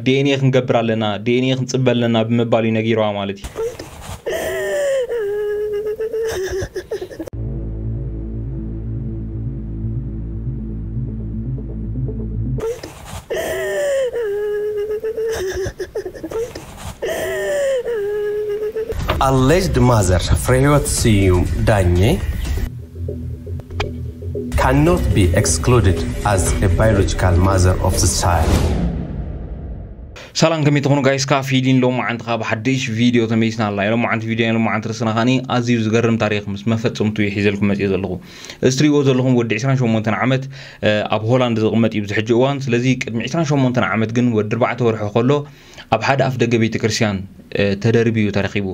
ዲኤንኤ ክንገብር ኣለና፣ ዲኤንኤ ክንጽበ ኣለና ብምባል እዩ ነጊርዋ ማለት እዩ። Alleged mother ፍሬህይወት ስዩም ዳኘ cannot be excluded as a biological mother of the child. ሰላም፣ ከመይ ትኾኑ ጋይስ? ካብ ፊሊን ሎማዓንቲ ካብ ሓድሽ ቪድዮ ተመይስና ኣላ። ሎማዓንቲ ቪድዮ፣ ሎማዓንቲ ርእስና ኸኒ ኣዝዩ ዝገርም ታሪኽ ምስ መፈጸምቱ ይሒዘልኩም መጽእ ዘለኹ። እዚ ትሪእዎ ዘለኹም ወዲ ዕስራን ሸሞንተን ዓመት ኣብ ሆላንድ ዝቕመጥ እዩ ብዝሕጂ እዋን። ስለዚ ቅድሚ ዕስራን ሸሞንተን ዓመት ግን ወዲ ኣርባዕተ ወርሒ ከሎ ኣብ ሓደ ኣፍ ደገ ቤተ ክርስቲያን ተደርብዩ ተረኺቡ።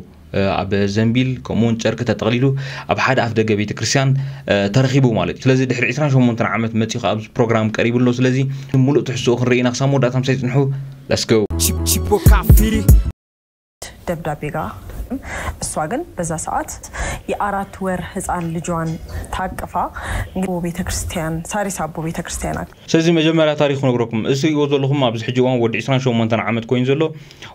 ኣብ ዘንቢል ከምኡውን ጨርቂ ተጠቕሊሉ ኣብ ሓደ ኣፍ ደገ ቤተ ክርስቲያን ተረኺቡ ማለት እዩ። ስለዚ ድሕሪ ዕስራን ሸሞንተን ዓመት መፂኡ ኣብዚ ፕሮግራም ቀሪቡ ኣሎ። ስለዚ ሙሉእ ትሕዝትኡ ክንርኢ ኢና። ክሳብ መወዳእታ ምሳይ ፅንሑ። Let's go። Chip chip o kafiri. ደብዳቤ ጋር እሷ ግን በዛ ሰዓት የአራት ወር ህፃን ልጇን ታቅፋ እንግዲህ ቤተክርስቲያን ሳሪስ አቦ ቤተክርስቲያን ስለዚ መጀመርያ ታሪክ ክነግረኩም። እዚ ትሪእዎ ዘለኹም ኣብዚ ሕጂ እዋን ወዲ ዕስራን ሸሞንተን ዓመት ኮይኑ ዘሎ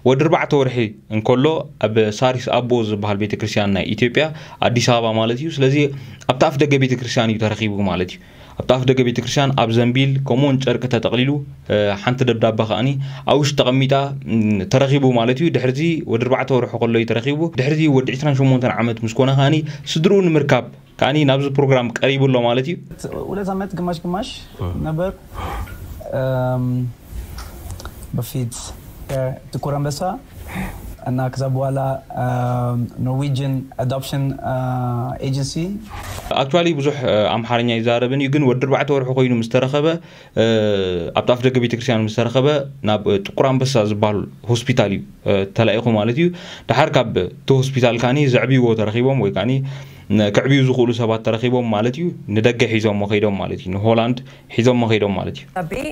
ወዲ ኣርባዕተ ወርሒ እንከሎ ኣብ ሳሪስ ኣቦ ዝበሃል ቤተክርስትያን ናይ ኢትዮጵያ ኣዲስ ኣበባ ማለት እዩ። ስለዚ ኣብቲ ኣፍ ደገ ቤተክርስትያን እዩ ተረኺቡ ማለት እዩ። ኣብቲ ኣፍ ደገ ቤተክርስትያን ኣብ ዘንቢል ከምኡውን ጨርቂ ተጠቕሊሉ ሓንቲ ደብዳባ ከዓኒ ኣብ ውሽጢ ተቐሚጣ ተረኺቡ ማለት እዩ። ድሕርዚ ወዲ ኣርባዕተ ወርሒ ከሎ እዩ ተረኺቡ። ድሕርዚ ወዲ ዕስራን ሸሞንተን ዓመት ምስ ኮነ ከዓኒ ስድርኡ ንምርካብ ከዓኒ ናብዚ ፕሮግራም ቀሪቡ ኣሎ ማለት እዩ። ሁለት ዓመት ግማሽ ግማሽ ነበር በፊት ጥቁር አንበሳ እና ከዛ በኋላ Norwegian Adoption Agency። Actually ብዙሕ ኣምሓርኛ ይዛረብን እዩ፣ ግን ወዲ ኣርባዕተ ወርሒ ኮይኑ ምስ ተረኸበ ኣብቲ ኣፍ ደገ ቤተክርስትያን ምስ ተረኸበ ናብ ጥቁር ኣንበሳ ዝበሃል ሆስፒታል እዩ ተላኢኹ ማለት እዩ። ድሓር ካብ እቲ ሆስፒታል ካኒ ዘዕብይዎ ተረኺቦም ወይ ካኒ ክዕብዩ ዝኽእሉ ሰባት ተረኺቦም ማለት እዩ። ንደገ ሒዞሞ ከይዶም ማለት እዩ። ንሆላንድ ሒዞሞ ከይዶም ማለት እዩ። ደብዳቤ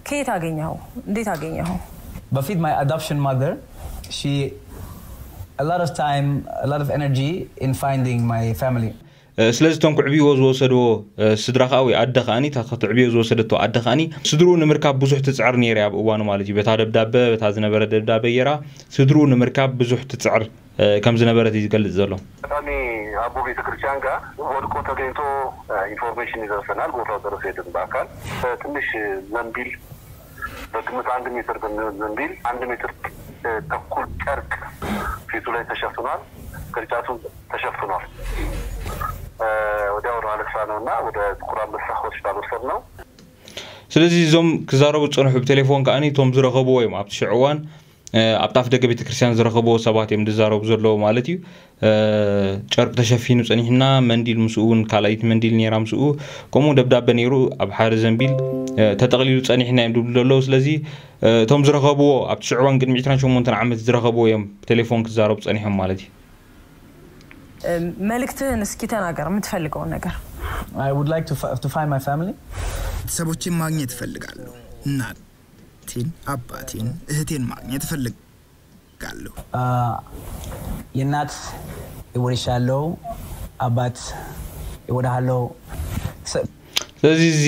ከየት አገኘኸው? እንዴት አገኘኸው? በፊት my adoption mother, she a lot of time, a lot of energy in finding my family. ስለዚ እቶም ክዕብይዎ ዝወሰድዎ ስድራ ከዓ ወይ ኣደ ከዓኒ እታ ክትዕብዮ ዝወሰደቶ ኣደ ከዓኒ ስድርኡ ንምርካብ ብዙሕ ትፅዕር ነይራ ኣብ እዋኑ ማለት እዩ። በታ ደብዳበ በታ ዝነበረ ደብዳበ ገይራ ስድርኡ ንምርካብ ብዙሕ ትፅዕር ከም ዝነበረት እዩ ዝገልፅ ዘሎ። አጋጣሚ አቦ ቤተክርስቲያን ጋር ወድቆ ተገኝቶ ኢንፎርሜሽን ይደርሰናል። ቦታው ድረስ ሄድን በአካል ትንሽ ዘንቢል በግምት አንድ ሜትር ዘንቢል አንድ ሜትር ተኩል ጨርቅ ፊቱ ላይ ተሸፍኗል። ቅርጫቱ ተሸፍኗል። ወዲያው ነው አነሳ ነው እና ወደ ጥቁር አንበሳ ሆስፒታል ወሰድ ነው። ስለዚ እዞም ክዛረቡ ዝፀንሑ ብቴሌፎን ከዓኒ እቶም ዝረኸብዎ እዮም ኣብቲ ሽዑ እዋን ኣብቲ ኣፍ ደገ ቤተክርስትያን ዝረኸብዎ ሰባት እዮም ዝዛረቡ ዘለዉ ማለት እዩ። ጨርቂ ተሸፊኑ ፀኒሕና መንዲል ምስኡ እውን ካልኣይቲ መንዲል ነይራ ምስኡ ከምኡ ደብዳበ ነይሩ ኣብ ሓደ ዘንቢል ተጠቕሊሉ ፀኒሕና እዮም ዝብሉ ዘለዉ። ስለዚ እቶም ዝረኸብዎ ኣብቲ ሽዑ እዋን ቅድሚ ዕስራን ሸሞንተን ዓመት ዝረኸብዎ እዮም ብቴሌፎን ክዛረቡ ፀኒሖም ማለት እዩ። መልእክትህን እስኪ ተናገር የምትፈልገውን ነገር። I would like to, fi- to find my family. ቤተሰቦቼን ማግኘት እፈልጋለሁ። እናቴን፣ አባቴን፣ እህቴን ማግኘት እፈልጋለሁ። የእናት እወድሻለሁ፣ አባት እወድሃለሁ። ስለዚ እዚ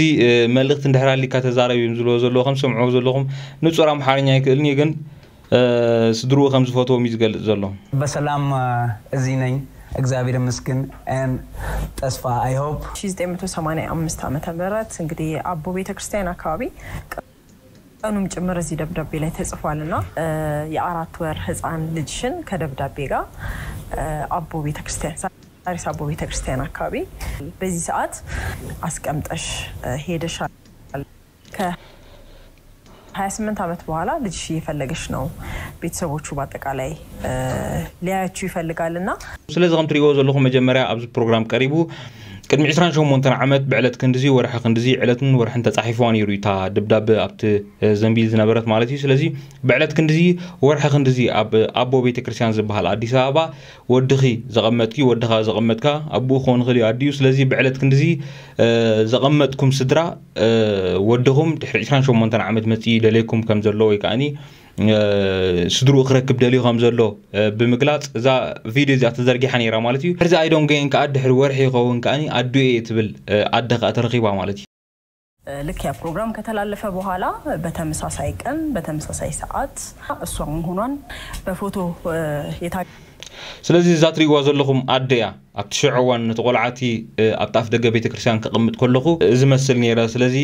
መልእክቲ እንድሕር ኣሊካ ተዛረብ እዮም ዝብልዎ ዘለዉ። ከም ሰምዕዎ ዘለኹም ንፁር ኣምሓርኛ ኣይክእልን እዩ፣ ግን ስድርኡ ከም ዝፈትዎም እዩ ዝገልፅ ዘሎ። በሰላም እዚህ ነኝ፣ እግዚአብሔር ይመስገን። And ተስፋ I hope ሺ ዘጠኝ መቶ ሰማንያ አምስት ዓመተ ምህረት እንግዲህ አቦ ቤተክርስቲያን አካባቢ ቀኑም ጭምር እዚህ ደብዳቤ ላይ ተጽፏል እና የአራት ወር ህፃን ልጅሽን ከደብዳቤ ጋር አቦ ቤተክርስቲያን ሳሪስ አቦ ቤተክርስቲያን አካባቢ በዚህ ሰዓት አስቀምጠሽ ሄደሻል። ከ ሀያ ስምንት ዓመት በኋላ ልጅሽ እየፈለገሽ ነው። ቤተሰቦቹ በአጠቃላይ ሊያያችሁ ይፈልጋል እና ስለዚ ከም ትሪእዎ ዘለኹም መጀመርያ ኣብዚ ፕሮግራም ቀሪቡ ቅድሚ ዕስራን ሸሞንተን ዓመት ብዕለት ክንድዚ ወርሒ ክንድዚ ዕለትን ወርሕን ተፃሒፍዋ ነይሩ እዩ እታ ደብዳበ ኣብቲ ዘንቢል ዝነበረት ማለት እዩ። ስለዚ ብዕለት ክንድዚ ወርሒ ክንድዚ ኣብ ኣቦ ቤተክርስትያን ዝበሃል ኣዲስ ኣበባ ወድኺ ዘቐመጥኪ ወድኻ ዘቐመጥካ ኣቦኡ ክኸውን ይኽእል እዩ ኣዲኡ። ስለዚ ብዕለት ክንድዚ ዘቐመጥኩም ስድራ ወድኹም ድሕሪ ዕስራን ሸሞንተን ዓመት መፂኡ ይደልየኩም ከም ዘሎ ወይ ከዓኒ ስድርኡ ክረክብ ደልዩ ከም ዘሎ ብምግላፅ እዛ ቪድዮ እዚኣ ተዘርጊሓ ነይራ ማለት እዩ። ድሕሪ ዚ ኣይዶንገየን ከዓ ድሕሪ ወርሒ ይኸውን ከዓኒ ኣዱ እየ ትብል ኣደ ከዓ ተረኺባ ማለት እዩ። ልክ ያ ፕሮግራም ከተላለፈ በኋላ በተመሳሳይ ቀን በተመሳሳይ ሰዓት እሷ መሆኗን በፎቶ የታ ስለዚ እዛ ትሪእዋ ዘለኹም ኣደ እያ። ኣብቲ ሽዑ እዋን ነቲ ቆልዓ እቲ ኣብቲ ኣፍ ደገ ቤተ ክርስቲያን ከቕምጥ ከለኹ እዚ መስል ነይረ። ስለዚ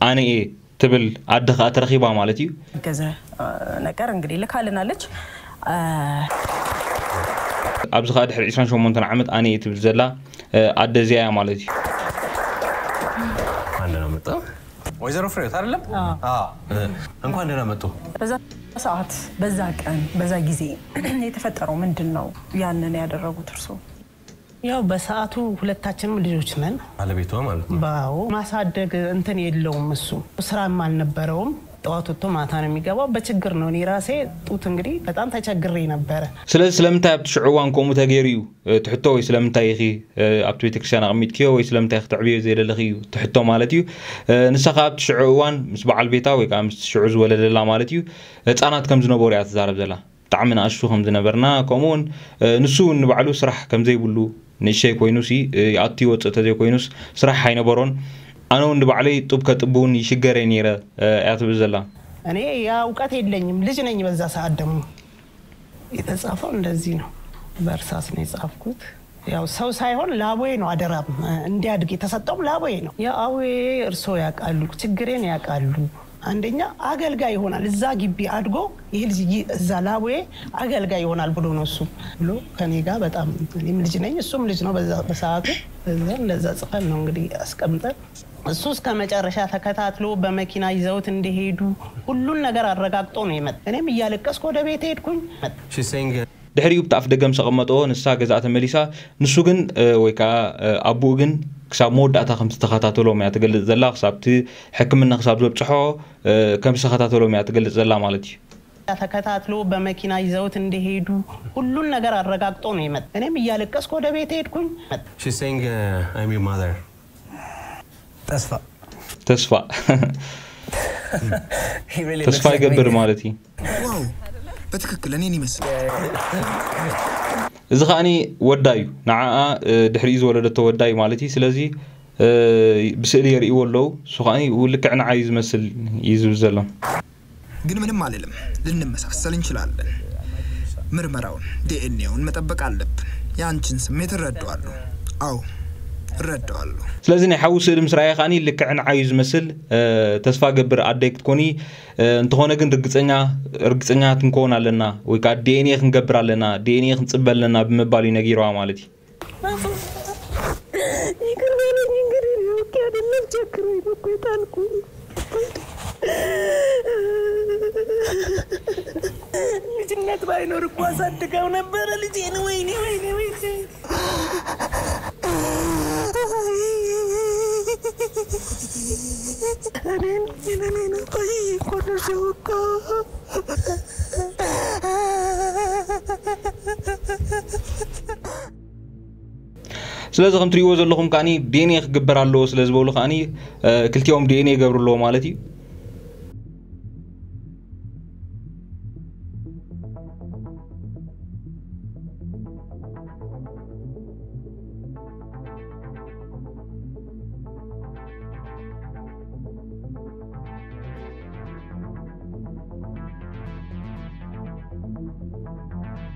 ኣነ እየ ትብል ኣደ ኸኣ ተረኺባ ማለት እዩ። ገዘ ነገር እንግዲህ ልካልናለች። ኣብዚ ኸኣ ድሕሪ ዕስራን ሸሞንተን ዓመት ኣነ እየ ትብል ዘላ ኣደ እዚኣ እያ ማለት እዩ። እንኳን ደህና መጡ። ወይዘሮ ፍሬዎት አይደለም? አዎ። እንኳን ደህና መጡ። በዛ ሰዓት በዛ ቀን በዛ ጊዜ የተፈጠረው ምንድን ነው? ያንን ያደረጉት እርሶ? ያው በሰዓቱ ሁለታችንም ልጆች ነን። ባለቤቷ ማለት ነው። ባው ማሳደግ እንትን የለውም እሱ ስራም አልነበረውም። ጠዋት ወጥቶ ማታ ነው የሚገባው። በችግር ነው። እኔ ራሴ ጡት እንግዲህ በጣም ተቸግሬ ነበረ። ስለዚ ስለምንታይ ኣብቲ ሽዑ እዋን ከምኡ ተገይሩ እዩ ትሕቶ ወይ ስለምንታይ ኢኺ ኣብቲ ቤተክርስትያን ኣቐሚጥክዮ ወይ ስለምንታይ ክትዕብዮ ዘይደለኺ እዩ ትሕቶ ማለት እዩ። ንሳ ከኣ ኣብቲ ሽዑ እዋን ምስ በዓል ቤታ ወይ ከዓ ምስ ሽዑ ዝወለደላ ማለት እዩ ህፃናት ከም ዝነበሩ እያ ትዛረብ ዘላ። ብጣዕሚ ንኣሽቱ ከም ዝነበርና ከምኡ እውን ንሱ እውን ንባዕሉ ስራሕ ከም ዘይብሉ ንእሸይ ኮይኑ ሲ ይኣቱ ይወፅእ ተዘይኮይኑስ ስራሕ ኣይነበሮን። ኣነ እውን ንባዕለይ ጡብ ከጥብ እውን ይሽገረ ነይረ እያ ትብል ዘላ። እኔ ያ እውቀት የለኝም። ልጅ ነኝ በዛ ሰዓት ደግሞ የተጻፈው እንደዚህ ነው። በእርሳስ ነው የጻፍኩት። ያው ሰው ሳይሆን ላቦዬ ነው አደራም እንዲያድግ የተሰጠውም ላቦዬ ነው። ያው አቡዬ እርሶ ያውቃሉ፣ ችግሬን ያውቃሉ። አንደኛ አገልጋይ ይሆናል እዛ ግቢ አድጎ ይህ ልጅ እዛ ላቦዬ አገልጋይ ይሆናል ብሎ ነው እሱ ብሎ ከኔ ጋር በጣም እኔም ልጅ ነኝ እሱም ልጅ ነው በሰዓቱ። እንደዛ ጽፈን ነው እንግዲህ አስቀምጠን እሱ እስከ መጨረሻ ተከታትሎ በመኪና ይዘውት እንደሄዱ ሁሉን ነገር አረጋግጦ ነው የመጣ። እኔም እያለቀስኩ ወደ ቤት ሄድኩኝ። She's saying ድሕሪኡ ብቲ ኣፍ ደገ ምስ ኣቐመጥኦ ንሳ ገዝኣ ተመሊሳ። ንሱ ግን ወይ ከዓ ኣቦኡ ግን ክሳብ መወዳእታ ከም ዝተኸታተሎም እያ ትገልጽ ዘላ። ክሳብ እቲ ሕክምና ክሳብ ዘብጽሖ ከም ዝተኸታተሎም እያ ትገልጽ ዘላ ማለት እዩ። ተከታትሎ በመኪና ይዘውት እንደሄዱ ሁሉን ነገር አረጋግጦ ነው የመጣ። እኔም እያለቀስኩ ወደ ቤት ሄድኩኝ። She's saying I'm your mother. ተስፋ ተስፋ ተስፋ ይገብር ማለት እዩ። ዋው በትክክል እኔን ይመስል። እዚ ከዓኒ ወዳ እዩ ንዓኣ ድሕሪኡ ዝወለደቶ ወዳ እዩ ማለት እዩ። ስለዚ ብስእሊ የርእይዎ ኣለዉ። እሱ ከዓኒ ልክዕ ንዓ እዩ ዝመስል እዩ ዝብል ዘሎ። ግን ምንም አልልም። ልንመሳሰል እንችላለን። ምርመራውን ዲኤንኤውን መጠበቅ አለብን። የአንችን ስሜት እረዳዋለሁ። አዎ እረዳዋለሁ። ስለዚ ናይ ሓዊ ስእሊ ምስ ረኣየ ከዓኒ ልክዕ ንዓዩ ዝመስል ተስፋ ገብር ኣደይ ክትኮኒ እንተኾነ ግን ርግፀኛ ርግፀኛ ክንከውን ኣለና ወይ ከዓ ዲኤንኤ ክንገብር ኣለና ዲኤንኤ ክንፅበ ኣለና ብምባል እዩ ነጊረዋ ማለት እዩ። ይቅር በለኝ እንግዲህ እኔ አውቄ አይደለም ቸግሮኝ ነው እኮ የጣልኩት። ልጅነት ባይኖር እኮ አሳድገው ነበረ ልጄን። ወይኔ ወይኔ ወይኔ እኔን እኔን ቆይ እኮ ነው እኮ ስለዚ ከም ትሪእዎ ዘለኹም ከዓኒ ዲኤንኤ ክግበር ኣለዎ ስለ ዝበሉ ከዓኒ ክልቲኦም ዲኤንኤ ይገብሩ ኣለዎ ማለት እዩ።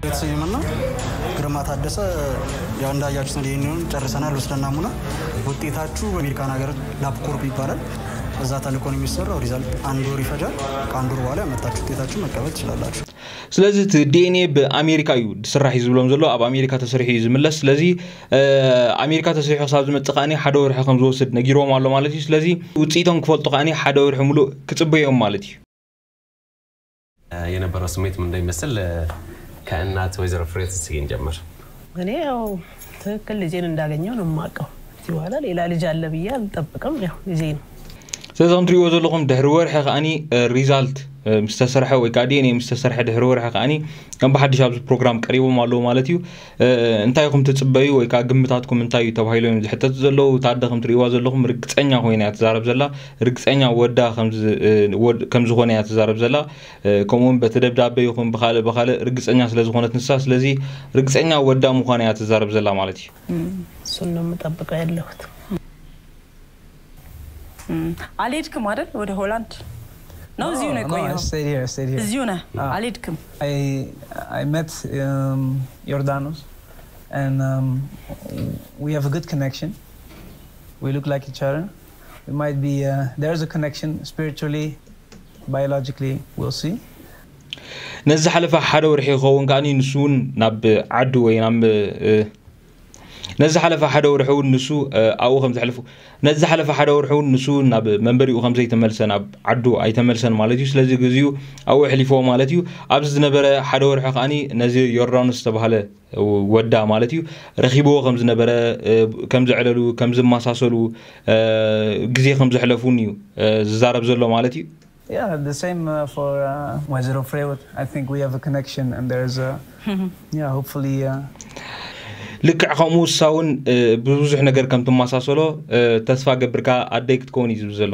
የተሰየመና ግርማ ታደሰ። ያው እንዳያችሁት ነው። ይሄንን ጨርሰናል። ወስደን ናሙና ውጤታችሁ በአሜሪካን ሀገር ላፕኮርፕ ይባላል። እዛ ተልኮ ነው የሚሰራው። ሪዛልት አንድ ወር ይፈጃል። ከአንድ ወር በኋላ ያመጣችሁ ውጤታችሁ መቀበል ትችላላችሁ። ስለዚ እቲ ዲኤንኤ ብኣሜሪካ እዩ ዝስራሕ እዩ ዝብሎም ዘሎ። ኣብ ኣሜሪካ ተሰሪሑ እዩ ዝምለስ። ስለዚ ኣሜሪካ ተሰሪሑ ክሳብ ዝመፅእ ከዓኒ ሓደ ወርሒ ከም ዝወስድ ነጊርዎም ኣሎ ማለት እዩ። ስለዚ ውፅኢቶም ክፈልጡ ከዓኒ ሓደ ወርሒ ሙሉእ ክፅበዮም ማለት እዩ። የነበረው ስሜት ምን እንደሚመስል ከእናት ወይዘሮ ፍሬት እስኪ እንጀምር። እኔ ያው ትክክል ልጄን እንዳገኘው ነው የማውቀው። ከዚህ በኋላ ሌላ ልጅ አለ ብዬ አልጠብቅም። ያው ልጄ ነው። ስለዚ ከም ትሪእዎ ዘለኹም ድሕሪ ወርሒ ከዓኒ ሪዛልት ምስ ተሰርሐ ወይ ከዓ ዲኤንኤ ምስ ተሰርሐ ድሕሪ ወርሒ ከዓኒ ከም ብሓድሽ ኣብዚ ፕሮግራም ቀሪቦም ኣለዉ ማለት እዩ። እንታይ ኢኹም ትፅበዩ ወይ ከዓ ግምታትኩም እንታይ እዩ ተባሂሎም እዮም ዝሕተቱ ዘለዉ። ታደ ከም ትሪእዋ ዘለኹም ርግፀኛ ኮይና እያ ትዛረብ ዘላ። ርግፀኛ ወዳ ከም ዝኾነ እያ ትዛረብ ዘላ። ከምኡውን በቲ ደብዳቤ ይኹን ብኻልእ ብኻልእ ርግፀኛ ስለ ዝኾነት ንሳ ስለዚ ርግፀኛ ወዳ ምዃና እያ ትዛረብ ዘላ ማለት እዩ። እሱን ነው የምጠብቀው ያለሁት። እም፣ ኣልሄድክም አይደል ወደ ሆላንድ? ነው እዚሁ ነው No, no, I የቆየኸው? stayed here. I stayed here. እዚሁ ነህ? Ah. ኣልሄድክም? I I met um, Jordanos, and um, we have a good connection. We look like each other. We might be uh, there's a connection spiritually, biologically. We'll see. ነዚ ዝሓለፈ ሓደ ወርሒ ክኸውን ከኣ ንሱ እውን ናብ ዓዱ ወይ ናብ እ፣ ነዚ ዝሓለፈ ሓደ ወርሒ እውን ንሱ እ፣ ኣብኡ ከም ዘሕልፉ ነዚ ዝሓለፈ ሓደ ወርሒ እውን ንሱ ናብ መንበሪኡ ከም ዘይተመልሰ ናብ ዓዱ ኣይተመልሰን ማለት እዩ። ስለዚ ግዜኡ ኣብኡ ኣሕሊፍዎ ማለት እዩ። ኣብዚ ዝነበረ ሓደ ወርሒ ከኣ ነዚ ዮርዳኖስ ዝተባህለ ወዳ ማለት እዩ ረኺብዎ ከም ዝነበረ እ፣ ከም ዘዕለሉ ከም ዝመሳሰሉ እ፣ ግዜ ከም ዘሕለፉን እዩ እ፣ ዝዛረብ ዘሎ ማለት እዩ። Yeah, the same uh, for uh, Waziro Frewet. I think we have a connection, and there's a yeah, hopefully. Uh, ልክዕ ከምኡ እሳ እውን እ፣ ብብዙሕ ነገር ከም ትመሳሰሎ እ፣ ተስፋ ገብርካ ኣደይ ክትከውን እዩ ዝብል ዘሎ።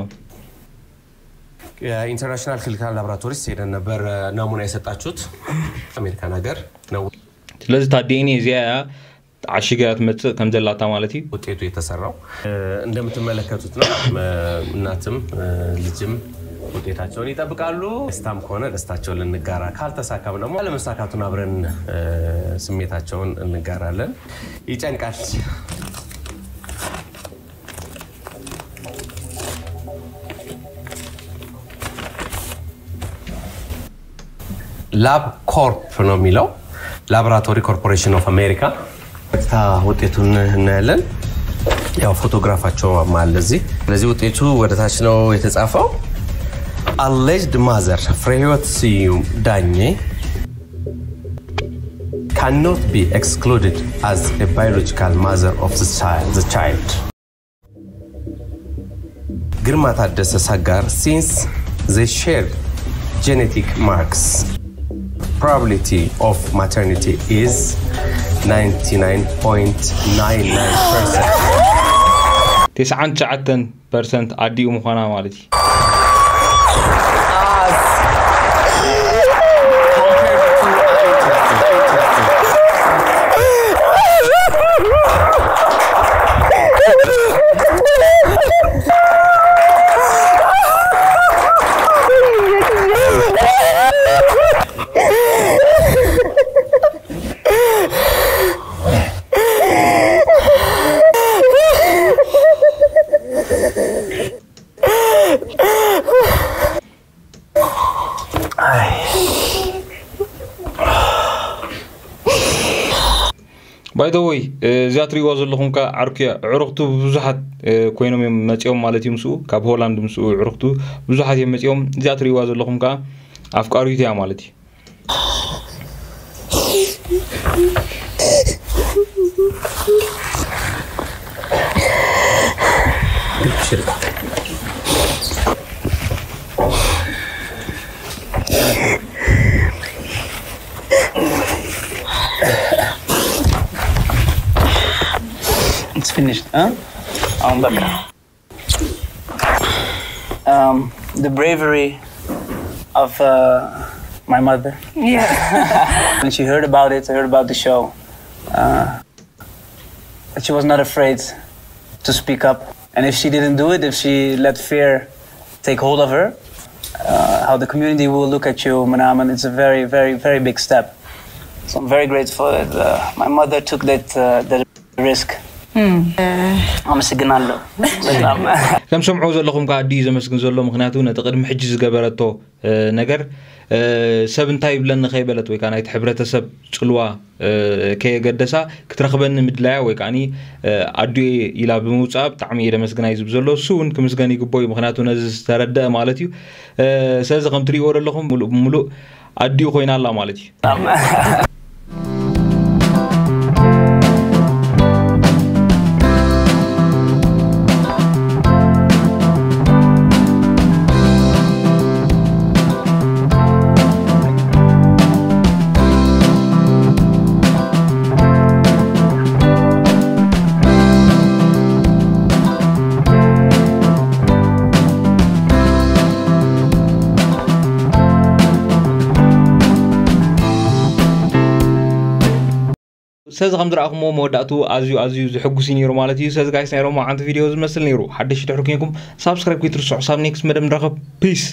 የኢንተርናሽናል ክሊኒካል ላቦራቶሪስ ሄደን ነበር እ፣ ናሙና የሰጣችሁት። ኣሜሪካን ሀገር ነው። ስለዚ እታ ዲኤንኤ እዚኣ እያ ተዓሺጋ ትመፅእ ከም ዘላታ ማለት እዩ። ውጤቱ የተሰራው እ፣ እንደምትመለከቱት ነው። እ፣ እናትም እ፣ ልጅም ውጤታቸውን ይጠብቃሉ። ደስታም ከሆነ ደስታቸውን ልንጋራ፣ ካልተሳካም ደግሞ አለመሳካቱን አብረን እ፣ ስሜታቸውን እንጋራለን። ይጨንቃል። ላብ ኮርፕ ነው የሚለው፣ ላቦራቶሪ ኮርፖሬሽን ኦፍ አሜሪካ። ቀጥታ ውጤቱን እናያለን። ያው ፎቶግራፋቸው አለ እዚህ። ስለዚህ ውጤቱ ወደ ታች ነው የተጻፈው። Alleged mother ፍሬህይወት ስዩም ዳኜ cannot be excluded as a biological mother of the child. ግርማ ታደሰ ሳጋር, since they share genetic marks, probability of maternity is ninety-nine point nine nine percent. ተስዓን ትሽዓተን ፐርሰንት ኣዲኡ ምዃና ማለት እዩ። ባይተወይ እዚኣ ትሪእዋ ዘለኹም ከ ዓርኩያ ኣዕሩኽቱ ብዙሓት ኮይኖም እዮም መፂኦም ማለት እዩ። ምስኡ ካብ ሆላንድ ምስኡ ኣዕሩኽቱ ብዙሓት እዮም መፂኦም። እዚኣ ትሪእዋ ዘለኹም ከ ኣፍቃሪቱ እያ ማለት እዩ። It's finished, huh? አሁን በቃ um, the bravery of uh, my mother. Yeah. When she heard about it, heard about the show, uh, she was not afraid to speak up. And if she didn't do it, if she let fear take hold of her, uh, how the community will look at you, ምናምን, it's a very, very, very big step. So I'm very grateful that uh, my mother took that, uh, that risk. አመሰግናለሁ በጣም። ከም ሰምዖ ዘለኹም ከዓ ኣዲኡ ዘመስግን ዘሎ፣ ምክንያቱ ነቲ ቅድሚ ሕጂ ዝገበረቶ ነገር ሰብ እንታይ ይብለኒ ከይበለት ወይ ከዓ ናይቲ ሕብረተሰብ ፅልዋ ከየገደሳ ክትረኽበኒ ምድላያ ወይ ከዓ ኣዲኡ ኢላ ብምውፃኣ ብጣዕሚ እየ ደመስግና እዩ ዝብል ዘሎ። እሱ እውን ክምስገን ይግቦ እዩ፣ ምክንያቱ ነዚ ዝተረደአ ማለት እዩ። ስለዚ ከም ትሪእዎ ዘለኹም ሙሉእ ብሙሉእ ኣዲኡ ኮይና ኣላ ማለት እዩ። ስለዚ ከም ዝረኣኹምዎ መወዳእቱ ኣዝዩ ኣዝዩ ዝሕጉስ እዩ ነይሩ ማለት እዩ። ስለዚ ጋይስ ናይ ሎማዓንቲ ቪድዮ ዝመስል ነይሩ። ሓደሽ ድሕሪ ኮይንኩም ሳብስክራይብ ከይትርስዑ። ሳብ ኔክስት መደብ ንራኸብ። ፒስ።